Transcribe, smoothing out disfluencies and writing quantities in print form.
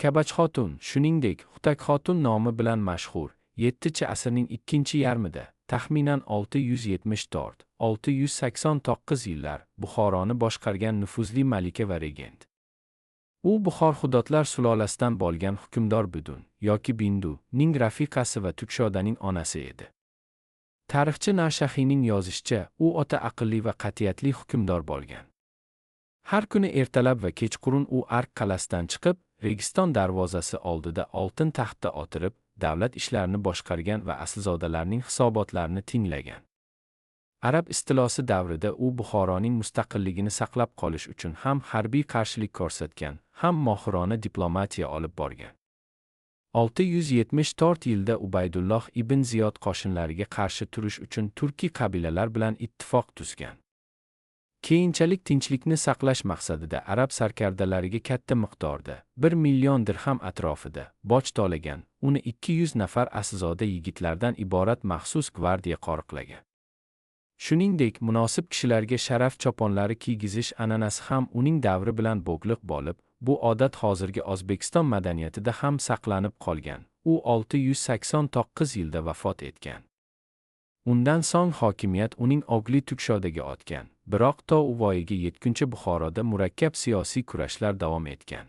Kabachxotun, shuningdek, Hutakxotun nomi bilan mashhur, 7-asrning ikkinchi yarmida, taxminan 674-689 yillar, Buxoroni boshqargan nufuzli malika va regent. U Buxor Xudotlar sulolasidan bo'lgan hukmdor Budun yoki Bindu ning rafiqasi va Tukshodaning onasi edi. Tarixchi Narshaxiyning yozishicha, u o'ta aqlli va qat'iyatli hukmdor bo'lgan. Har kuni ertalab va kechqurun u Ark qal'asidan chiqib, Registon darvozasi oldida oltin taxtda o'tirib, davlat ishlarini boshqargan va aslzodalarning hisobotlarini tinglagan. Arab istilosi davrida u Buxoroning mustaqilligini saqlab qolish uchun ham harbiy qarshilik ko'rsatgan, ham mohirona diplomatiya olib borgan. 674 yilda Ubaydulloh ibn Ziyod qo'shinlariga qarshi turish uchun turkiy qabilalar bilan ittifoq tuzgan. Keyinchalik tinchlikni saqlash maqsadida arab sarkardalariga katta miqdorda, 1 million dirham atrofida, boj to'lagan, uni 200 nafar aslzoda yigitlardan iborat maxsus gvardiya qo'riqlagan. Shuningdek, munosib kishilarga sharaf choponlari kiygizish an'anasi ham uning davri bilan bog'liq bo'lib, bu odat hozirgi O'zbekiston madaniyatida ham saqlanib qolgan. U 689 yilda vafot etgan. Undan so'ng hokimiyat uning o'g'li Tukshodaga o'tgan, biroq to u voyaga yetguncha Buxoroda murakkab siyosiy kurashlar davom etgan.